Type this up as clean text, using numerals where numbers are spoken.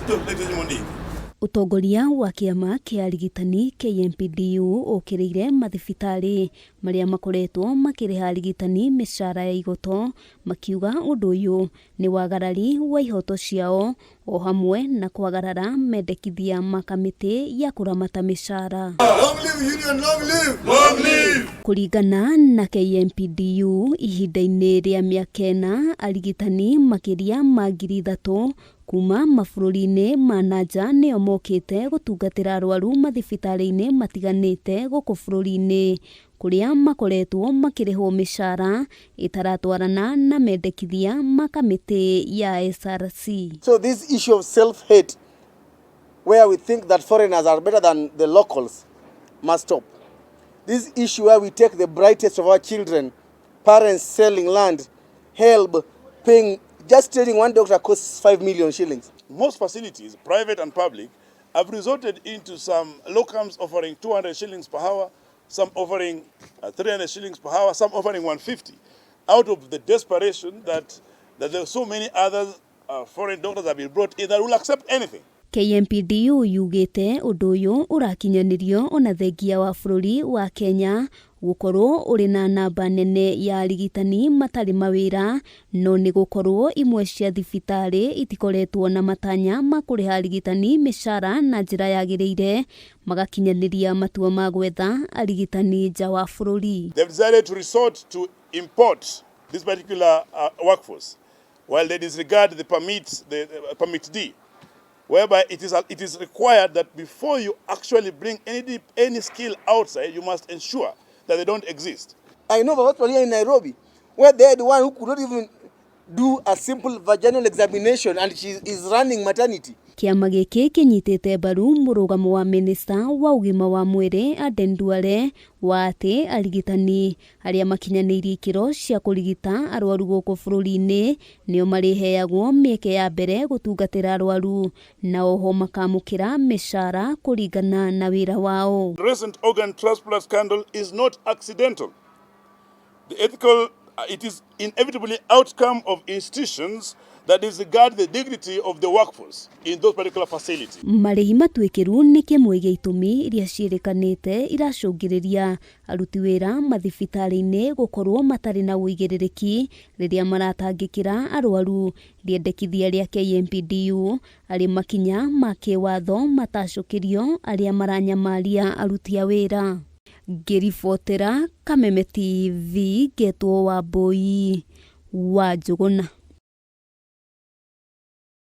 Dr. Mondiki. Ũtongoria wa kĩama kĩa arigitani KMPDU ũkĩrĩire mathibitarĩ marĩa makoretwo makĩrĩha arigitani mĩcara ya igoto makiuga ũndũ ũyũ nĩ wagarari wa ihoto ciao o hamwe na kwagarara mendekithia ma kamĩtĩ ya kũramata mĩcara. Long live union, long live! Long live! Kũringana na KMPDU ihinda-inĩ rĩa mĩaka ĩna arigitani makĩria ma 3,000 kuma mabũrũri-inĩ ma na nja nĩo mokĩte gũtungatĩra arwaru mathibitarĩ-inĩ matiganĩte gũkũ bũrũri-inĩ kũrĩa makoretwo makĩrĩhwo mĩcara ĩtaratwarana na mendekithia ma kamĩtĩ ya SRC. So this issue of self-hate, where we think that foreigners are better than the locals, must stop. This issue where we take the brightest of our children, parents selling land, help, paying, just training one doctor costs 5 million shillings. Most facilities, private and public, have resorted into some locums offering 200 shillings per hour, some offering 300 shillings per hour, some offering 150, out of the desperation that there are so many other foreign doctors have been brought in that will accept anything. KMPDU yugĩte ũndũ ũyũ ũrakinyanĩrio ona thengia wa bũrũri wa Kenya gũkorwo ũrĩ na namba nene ya arigitani matarĩ mawĩra no nĩ gũkorwo imwe cia thibitarĩ itikoretwo na matanya ma kũrĩha arigitani mĩcara na njĩra yagĩrĩire magakinyanĩria matua ma gwetha arigitani nja wa bũrũri. They've decided to resort to import this particular workforce while they disregard the permit D, whereby it is required that before you actually bring any skill outside, you must ensure that they don't exist. I know of a hospital here in Nairobi where they had one who could not even do a simple vaginal examination and she is running maternity. Kĩama gĩkĩ kĩnyitĩte mbaru mũrũgamo wa minista wa ũgima wa mwĩrĩ Aden Duale wa atĩ arigitani arĩa makinyanĩirie ikĩro cia kũrigita arwaru gũkũ bũrũri-inĩ nĩo marĩheagwo mĩeke ya mbere gũtungatĩra arwaru na oho makamũkĩra mĩcara kũringana na wĩra wao. The recent organ transplant scandal is not accidental. It is inevitably outcome of institutions that disregard the dignity of the workforce in those particular facilities. Marĩhi matuĩkĩru nĩ kĩmwe gĩa itũmi iria ciĩrĩkanĩte iracũngĩrĩria aruti wĩra mathibitarĩ-inĩ gũkorwo matarĩ na ũigĩrĩrĩki rĩrĩa maratangĩkĩra arwaru. Rĩendekithia rĩa KMPDU arĩ makinya ma kĩwatho matacũkĩrio arĩa maranyamaria aruti a wĩra. Ngĩribotera Kameme TV ngetwo Wambui wa Njũgũna.